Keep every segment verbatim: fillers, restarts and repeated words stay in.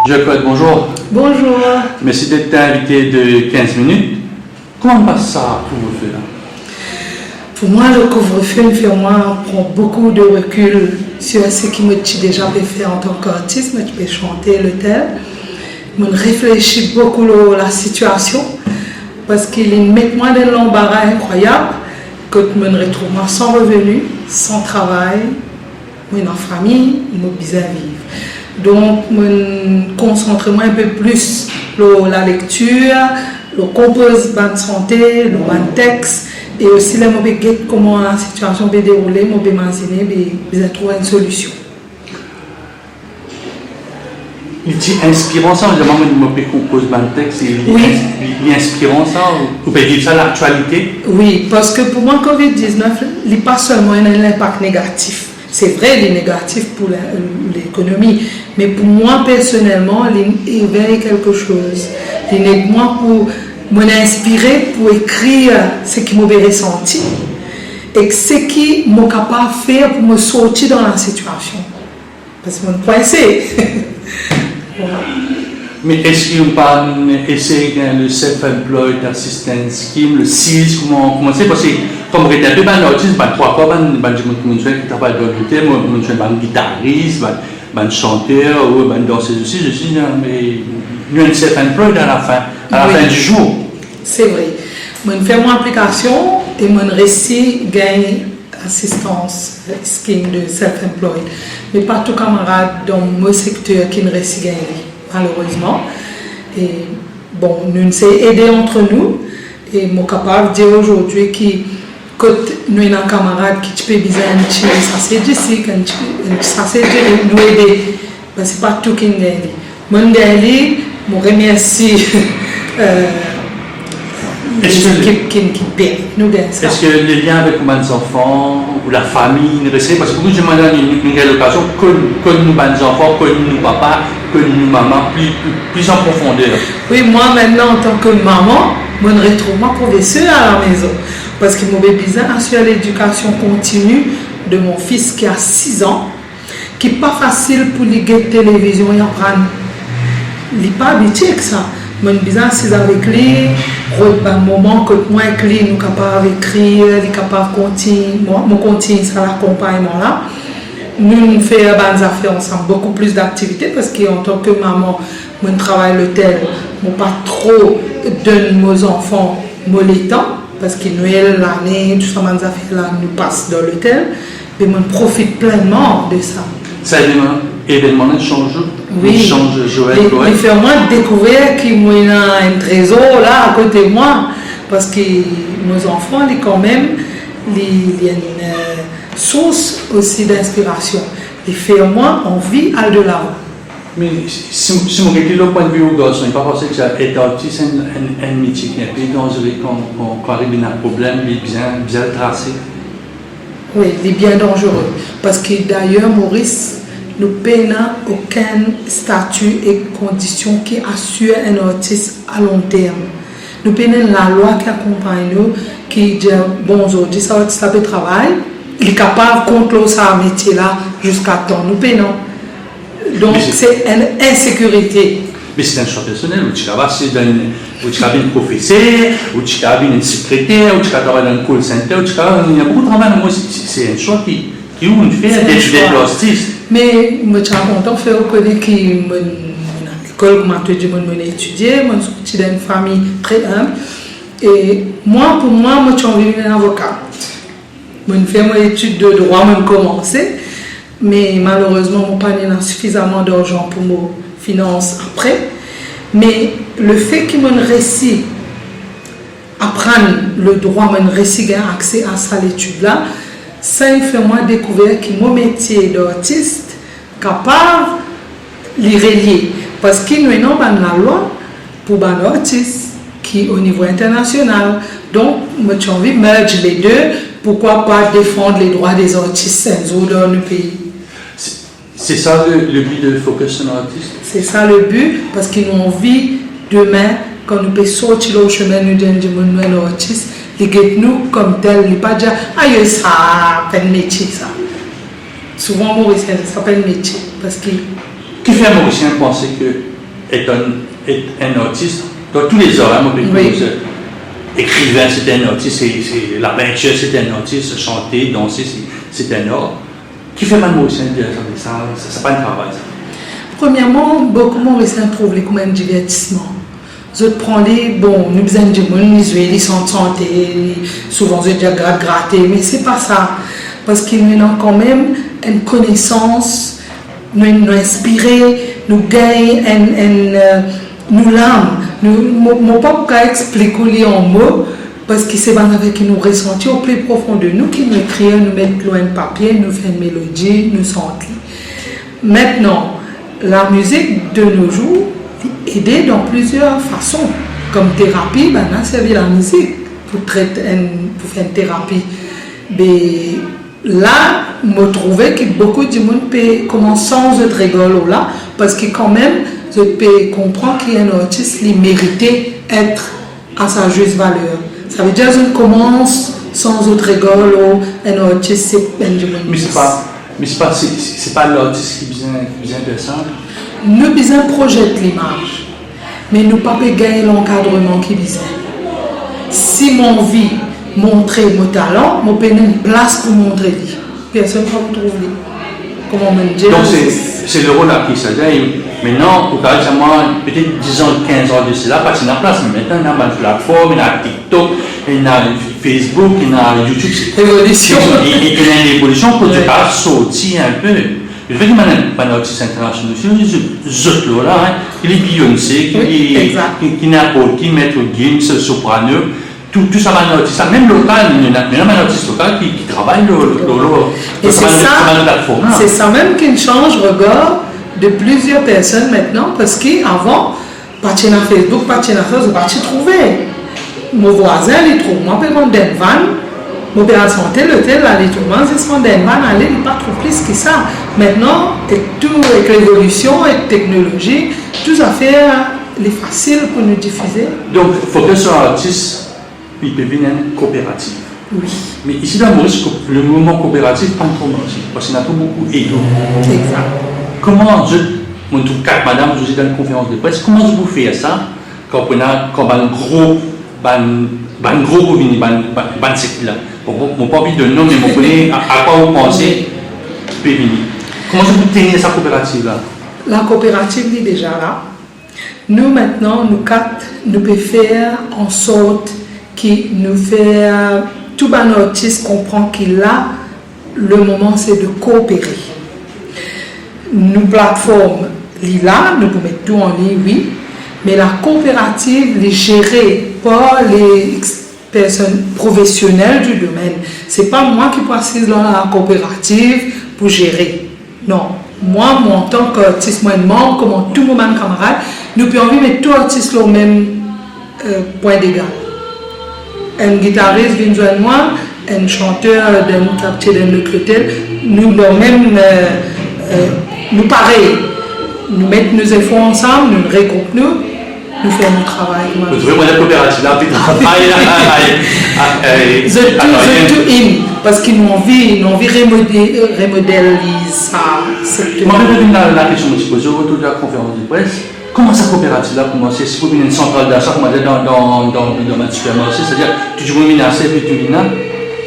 Joël Claude, bonjour. Bonjour. Merci d'être invité de quinze minutes. Kouma pas sa kouvrefe la? Pour moi, le couvre-feu me fait, moi, prendre beaucoup de recul sur ce que moi, j'ai déjà pu faire en tant qu'artiste, moi, j'ai pu chanter, l'hôtel. Moi, réfléchir beaucoup sur la situation, parce qu'il met moi dans un embarras incroyable, que moi, retrouve moi sans revenu, sans travail, mo ena fami, mo bizin viv. Donk, mo konsantre mwa inpe plis lor lalektir, lor konpoz bann sante, lor bann tex, e osi ler mo pe get kouma sitiasion pe deroule, mo pe imazine, be, bizin trouv enn solision. Li ti inspiran sa, mo, mo pe konpoz bann tex, e li, wi, li, li inspiran sa, ou, ou pe viv sa laktialite? Wi, parski pou mwa, covid diznef, li pa selman ena enn linpak negatif. Se vre, li negatif pou la, lekonomi, me pou mwa personelman, li evey kelke soz. Li ed mwa pou, mo inspire pou ekrir seki mo pe resanti, ek seki mo kapav fer pou mo sorti dan lasitiasion. Parski mo kwinse. Me eski ou pa esey gagn le Self Employed Assistance Scheme, le sis, kouma, kouma se? Parski kom ret inpe bann artis, bann trwa kar bann, bann dimoun ki mo zwenn ki travay dan lotel, mo, mo zwenn bann gitaris, bann, bann santer, ou bann dansez osi, zot dir, me nou enn self-employed alafin, alafin, wi, di zour. Se vre. Mo fer mo aplikasion e mo resi gagn asistans, eh, scheme de self-employed. Me pa tou kamarad dan mo sekter ki resi gagn li, malerezman. E, bon, nou ese ede ant nou, e mo kapav dir azordi ki kot nou ena kamarad ki ti pe bizin enn ti sase disik, enn ti, enn ti sase diri, nou ede. Be, se pa tou ki gagn li. Mo gagn li, mo remersi, eh, eski lekip ki, ki permet nou gagn sa. Eski le lien avek ou bann zanfan, ou lafami, inn reste? Parski boukou dimoun, nou, nou, nou gagn lokazion konn, konn nou bann zanfan, konn nou papa, konn nou mama, pli, pli, pli an profonder. Wi, mwa, mintnan, antan ki mama, mo retrouv mwa profeser alamezon. Parski mo pe bizin asir ledikasion kontini de mo fis ki a sis an, ki pa fasil pou li get televizion e aprann. Li pa abitie ek sa. Mo bizin asiz avek li, rod bann moman kot mwa ek li, nou kapav ekrir, li kapav kontign, mo, mo kontign sa lakonpagnman la. Nou, nou fer bann zafer ansam, boukou plis daktivite, parski antan ki mama, mo travay lotel, mo pa tro donn mo zanfan mo letan, parski Nwel, lane, tou sa bann zafer la, nou pas dan lotel, me mo profit plennman de sa. Sa evenman, evenman la sanz ou? Wi. Li sanz Joël, li, wi, li fer mwa dekouver ki mo ena enn trezor la akote mwa, parski mo zanfan, li kanmem, li, li enn, eh, sours osi dinspirasion. Li fer mwa anvi al delavan. Me si, si, si mo get li lor pwin de vi ou garson, li pa panse ki sa, et artis enn, enn, enn metie ki inpe danzere kan, kan, kan ariv ena problem, li bizin, bizin trase? Wi, li bien danzere. Parski dayer, Moris, nou pena okenn stati ek kondision ki asir enn artis a long term. Nou pena enn lalwa ki akonpagn nou, ki dir, bon, zordi sa artis la pe travay, li kapav kont lor sa metie la ziska tan. Nou pena. Donk, me se, se enn insekirite. Me se enn swa personel, ou ti kapav asiz dan enn, ou ti kapav vinn profeser, ou ti kapav vinn enn sekreter, ou ti kapav travay dan enn call center, ou ti kapav, ena boukou travay, me se, se, se enn swa ki, ki ou inn fer, se enn swa, d'être artis. Me mo ti a kontan fer ou kone ki mo, mo lekol, kouma to dir, mo, mo etidie, mo sorti dan enn fami tre inb. E mwa, pou mwa, mo ti anvi vinn avoka. Mo fer mo etid de drwa, mo komanse, me malerezman, mo pa ena sifizaman larzan pou mo finans apre. Me lefet ki mo resi aprann ledrwa, mo resi gagn akse a sa letid la, sa inn fer mwa dekouver ki mo metie d'artis kapav li relie. Parski nou ena bann lalwa pou bann artis ki o nivo internasional. Donk, mo ti anvi merge le de, poukwa pa defann ledrwa de zartis enn zour dan nou pei. Se, se sa le, le bi de Focus on Artist? Se sa le bi, parski nou anvi, demin, kan nou pe sorti lor sime, nou dir enn dimoun nou enn artis, li get nou koumtel, li pa dir, "Ayo, sa pa enn metie, sa." Souvan, Morisien, sa pa enn metie, parski... Kifer Morisien panse ki Être un, être un artiste dans tous les arts, hein, mon pays, oui. Écrivain, c'est un artiste, c'est, c'est, la peinture, c'est un artiste, chanter, danser, c'est, c'est un art. Kifer bann Morisien dir sa, sa, sa, sa pa enn travay, sa? Premierman, boukou Morisien trouv li kouma enn divertisman. Zot pran li, bon, nou bizin dimoun, li zwe, li sant, sante, li, souvan zot dir grat, grate, me se pa sa. Parski nou ena kanmem enn konesans, nou, nou inspire, nou gagn enn, enn, eh, nou lam. Nou, mo, mo pa pou kav explik ou li an mo, parski se bann zafar ki nou resanti o pli profon de nou, ki nou ekrir, nou met lor enn papie, nou fer enn melodi, nou sant li. Aster, lamizik de nos jours, li ede dan plizier fason. Kom terapi, bann-la servi lamizik pou tret enn, pou fer enn terapi. Be la, mo trouve ki boukou dimoun pe koumans sanz zot regar lor la, parski kanmem, zot pe konpran ki enn artis, li merite et a sa zis valer. Savedir zot koumans sanz zot regar lor enn artis, se enn dimoun. Me se pa, me se pa, se, se, se pa lartis ki bizin, ki bizin fer sa. Nou bizin prozet limaz, me nou pa pe gagn lankadreman ki bizin. Si mo anvi montre mo talan, mo pena enn plas pou montre li. Personn pa pou trouv li. Kouma mo dir, donk, se, se le rol artis, savedir, mintnan, ou kav dir mwa, petet diz an, kinz an de sela, pa ti ena plas, me mintnan, ena bann platform, ena TikTok, ena Facebook, ena YouTube, se, revolision. E, e, ena enn revolision pou, wi, kapav sorti enn pe. Lefet ki bann, bann artis internasional osi, zot, zot lor la, hein, ki li Beyoncé, ki, wi, li, egzak, ki, ki ninport ki, Maître Gims, Soprano, tou, tou sa bann artis la, mem lokal, nou ena, nou ena bann artis lokal ki, ki travay lor, lor, lor, lor, e se sa, sa bann platform la. Se sa mem ki sanz regar de plizier personn mintnan, parski avan, pa ti ena Facebook, pa ti ena sa, zot pa ti trouve. Mo vwazin, li trouv mwa pe vann dinn vann, mo pe al sante lotel la, li trouv mwa zis vann dinn vann, ale, li pa trouv plis ki sa. Mintnan, ek tou, ek revolision, ek teknolozi, tou zafer, li fasil pou nou difize. Donk, fok ki so artis, li pe vinn enn kooperativ. Wi. Me isi dan Moris, ko-, le mouvman kooperativ pa tro marse, parski ena tro boukou ego. Egzak. Kouma zot, mo trouv kat madam, zot dan konferans de pres, kouma zot pou fer sa, kan pou ena, kan bann gro, bann, bann gro pou vini, bann, bann, bann sek la. Bon, mo, mo pa anvi donn non, me mo kone a, a kwa ou panse, wi, pe vini. Kouma zot pou tenir sa kooperativ la? La kooperativ, li deza la. Nou, mintnan, nou kat, nou pe fer an sort ki nou fer tou bann artis konpran ki la, le moman se de koopere. Nou platform, li la, nou pou met tou an lign, wi, me la kooperativ, li zere par le ex-, personn profesionel di domenn. Se pa mwa ki pou asiz dan la kooperativ pou zere. Non. Mwa, mwa, antan ki artis, mwa enn manb, kouma tou mo bann kamarad, nou pe anvi met tou artis lor mem, eh, pwin degal. Enn gitaris vinn zwenn mwa, enn santer, eh, dan enn kartie, dan enn lot lotel, nou lor mem, eh, eh, nou parey. Nou met nou zefor ansam, nou regroup nou, nou fer nou travay. Zot trouve mwa, la kooperativ la, pi travay la, eh, eh, zot tou, zot tou in, parski nou anvi, nou anvi remode-, remodeliz sa sekter. Mwa, mem la, la kestion mo ti poze, otour de la konferans de pres, kouma sa kooperativ la koumanse, si pou vinn enn santral dasa, kouma dir, dan, dan, dan, dan bann sipermarse, savedir, tou dimoun vinn aste, pi tou vinn la.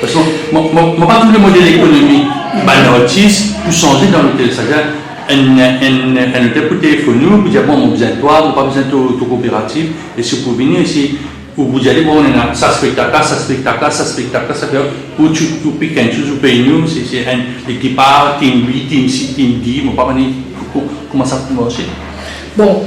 Parski mo, mo, mo pa trouv le model ekonomik bann artis pou sanze dan lotel, savedir, enn, enn, enn lotel pou telefonn ou, pou dir, bon, mo bizin twa, mo pa bizin to, to kooperativ, e si ou pou vini, e si ou pou dir, bon, ena sa spektak la, sa spektak la, sa spektak la, sa spektak la, ou tou, ou pik enn soz, ou pey nou, se, se enn lekip A, team B, team C, team D, mo pa kone kou-, kou-, kouma sa pou marse. Bon,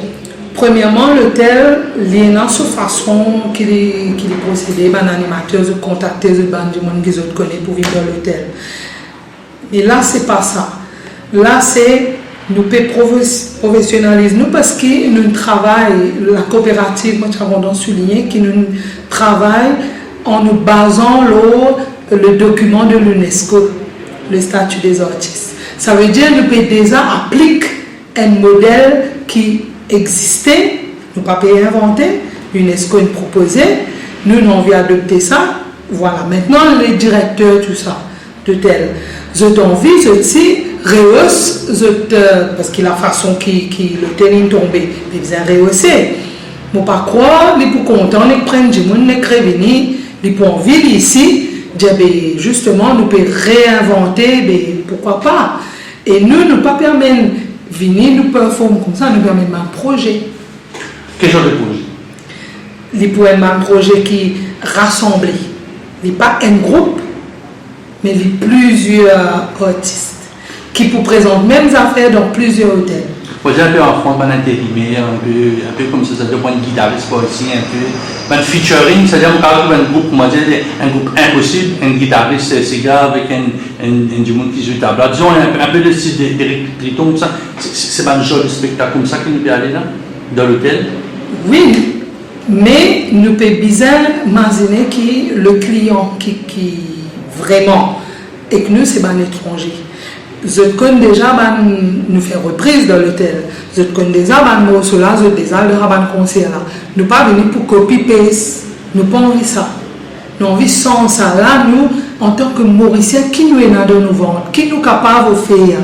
premierman, lotel, li ena so fason ki li, ki li prosede, bann animater, zot kontakte zot bann dimoun ki zot kone pou vinn dan lotel. Me la, se pa sa. La, se nou pe profes-, profesionaliz nou parski nou travay, la kooperativ, mo ti kontan souligne ki nou travay an nou bazan lor le dokiman de l'UNESCO, le statut des artistes. Savedir nou pe deza aplik enn model ki existe, nou pa pe invante, l'UNESCO inn propoze, nou, nou anvi adopte sa, vwala. Mintnan, le direkter, tou sa, lotel, zot anvi, zot si, Rehos zot, eh, parski lafason ki, ki lotel inn tonbe, li bizin rehose. Mo pa krwar li pou kontan nek pran dimoun nek revini, li pou anvi li isi, dir be zisteman nou pe reinvante, be poukwa pa? E nou, nou pa pe amenn vini, nou perform koumsa, nou pe amenn bann proze. Ki sort de proze? Li pou enn bann proze ki rasanble. Li pa enn group, me li plizier artis ki pou prezant mem zafer dan plizier otel. Proze enpe an Frans, bann interimer, enpe, enpe koumsa, savedir pran enn gitaris par isi, enpe bann featuring, savedir mo kapav trouv enn group, koumadir, enn group inposib, enn gitaris, eh, sega avek enn, enn, enn dimoun ki zwe tabla. Dizon, enn, enn pe de stil de, de Eric Triton, koumsa. Se, se, se bann zor de spektak koumsa ki nou pe ale la, dan lotel? Wi, me nou pe bizin mazine ki le klian ki, ki vreman ek nou, se bann etranze. Zot konn deza bann, nou fer repriz dan lotel. Zot konn deza bann morso la, zot deza al dan sa bann konser la. Nou pa vini pou copy paste. Nou pa anvi sa. Nou anvi sanz sa la, nou, antan ke Morisien, ki nou ena dan nou vant, ki nou kapav ofer.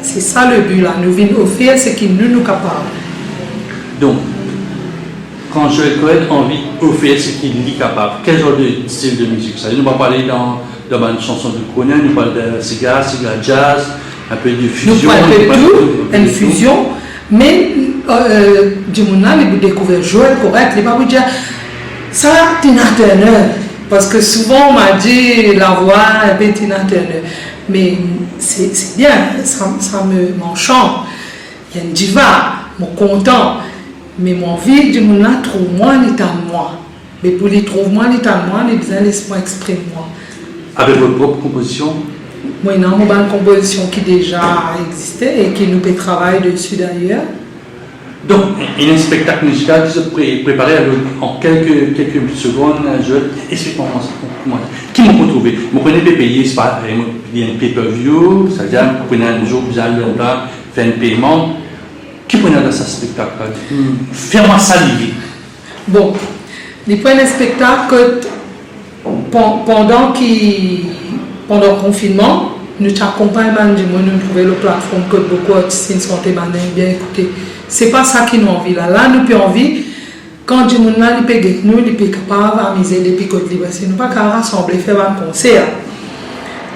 Se sa le bi la, nou vinn ofer seki nou, nou kapav. Donk, kan Joël Cohen anvi ofer seki li kapav, ki zor de stil de mizik sa? Nou pa pale dan, dan bann sanson de koner, nou pale de sega, sega jazz, enpe de fizion, nou pale de tou, enn fizion. Me, eh, dimoun la, li pou dekouver Joël Cohen, li pa pou dir, "Sa Tina Turner." Parski souvan, on m'a dit, lavwa enpe Tina Turner. Me se, se bien, sa, sa me, mo ansan. Li enn diva, mo kontan. Me mo anvi dimoun la trouv mwa, li tann mwa. Me pou li trouv mwa, li tann mwa, li bizin les mwa exprim mwa. Avek zot prop konpozision? Mo ena mo bann konpozision ki deza existe e ki nou pe travay desi dayer. Donk, enn spektak mizikal ki zot pre-, prepare, alor, an kelke, kelke segonn, Joël, explik mwa sa, kouma, ki mo pou trouve? Mo kone pe peye, se pa, eh, mo, li enn pay-per-view, savedir, pou ena enn zour, bizin al dan bank, fer enn peyman. Ki pou ena dan sa spektak la? Hmm, fer mwa sa leve. Bon, li pou enn spektak kot pan-, pandan ki, pandan konfinnman, nou ti akonpagn bann dimoun, nou trouve lor platform kot boukou artis inn sante, bann inn bien ekoute. Se pa sa ki nou anvi la. La, nou pe anvi, kan dimoun la, li pe get nou, li pe kapav amize depi kot li, parski nou pa kapav rasanble, fer bann konser.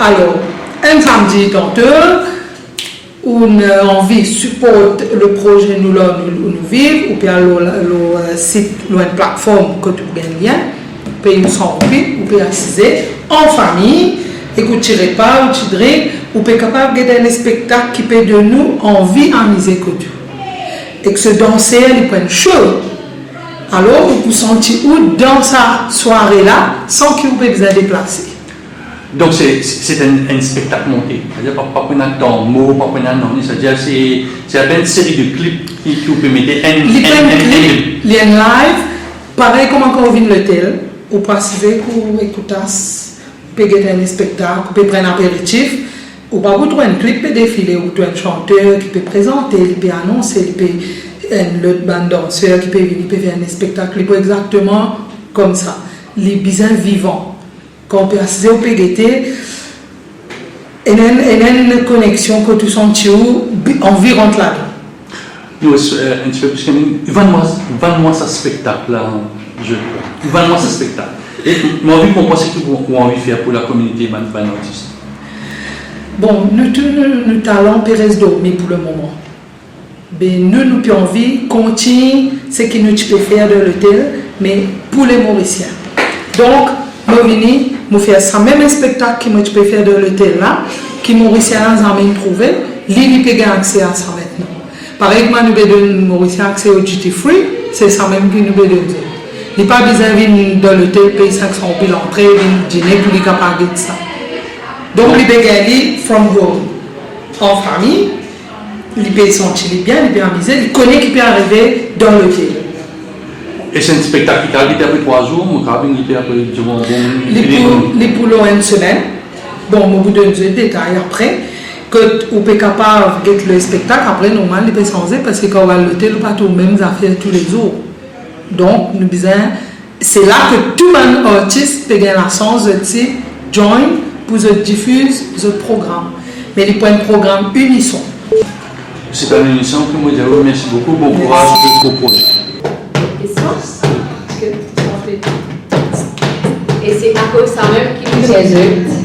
Alor, enn samdi tanto, ou ena anvi siport le proze nou la, nou, nou viv, ou pe al lor, lor, eh, sit, lor enn platform kot ou gagn lien, ou pey ou san roupi, ou pe asize an fami, ek ou ti repa, ou ti drink, ou pe kapav get enn spektak ki pe donn ou anvi amize kot ou. Ek se danser, li pran show. Alor, ou pou santi ou dan sa sware la, san ki ou pe bizin deplase. Donk, se, se, se enn, enn spektak monte. Savedir, pa, pa pou ena tanbo, pa pou ena nanye, savedir, se, se enn seri de klip ki, ki ou pe mete enn, li pa enn, enn enn klip, li enn live, parey kouma kan ou vinn lotel, ou pe asize pou ekout as, ou pe get enn spektak, ou pe pran aperitif, ou pa pou trouv enn klip pe defile, ou trouv enn santer ki pe prezante, li pe anonse, li pe, enn lot bann danser ki pe vini, pe fer enn spektak, li pou exakteman koumsa. Li bizin vivan. Kan ou pe asize, ou pe gete, ena enn, ena enn koneksion kot ou santi ou bi-, anvi rant ladan. Nou, eh, enn tipe plis kanmem, vann mwa, vann mwa sa spektak la, Joël. Vann mwa sa spektak. E mo anvi konpran seki ou, ou anvi fer pou lakominite, bann, bann artis. Bon, nou tou, nou, nou talan pe res dormi pou lemoman. Be nou, nou pe anvi kontign seki nou ti pe fer dan lotel, me pou le Morisien. Donk, mo vini, mo fer sa mem spektak ki mo ti pe fer dan lotel la, ki Morisien la zame trouve, li, li pe gagn akse a sa aster. Parey kouma nou pe donn Morisien akse o duty free, se sa mem ki nou pe donn zot. Li pa bizin vinn dan lotel, pey sink san roupi lantre, vinn dine pou li kapav get sa. Donk, li pe gagn li from home, an fami, li pe santi li bien, li pe amize, li kone ki pe arive dan lotel. E se enn spektak ki kapav gete apre trwa zour, mo kapav vinn gete apre, diran, bon, li pou, li pou lor enn semenn. Bon, mo pou donn zot detay apre. Kot ou pe kapav get le spektak, apre normal, li pe sanze, parski kan ou al lotel, ou pa trouv mem zafer toulezour. Donk, nou bizin, se la ke tou bann artis pe gagn lasans zot ti join pou zot difiz zot program. Me li pou enn program inison. Se pa inison ki mo dir, mersi boukou, bon kouraz pou proze. Question? Est-ce que tu as fait? E se akoz sa mem ki nou dir zot,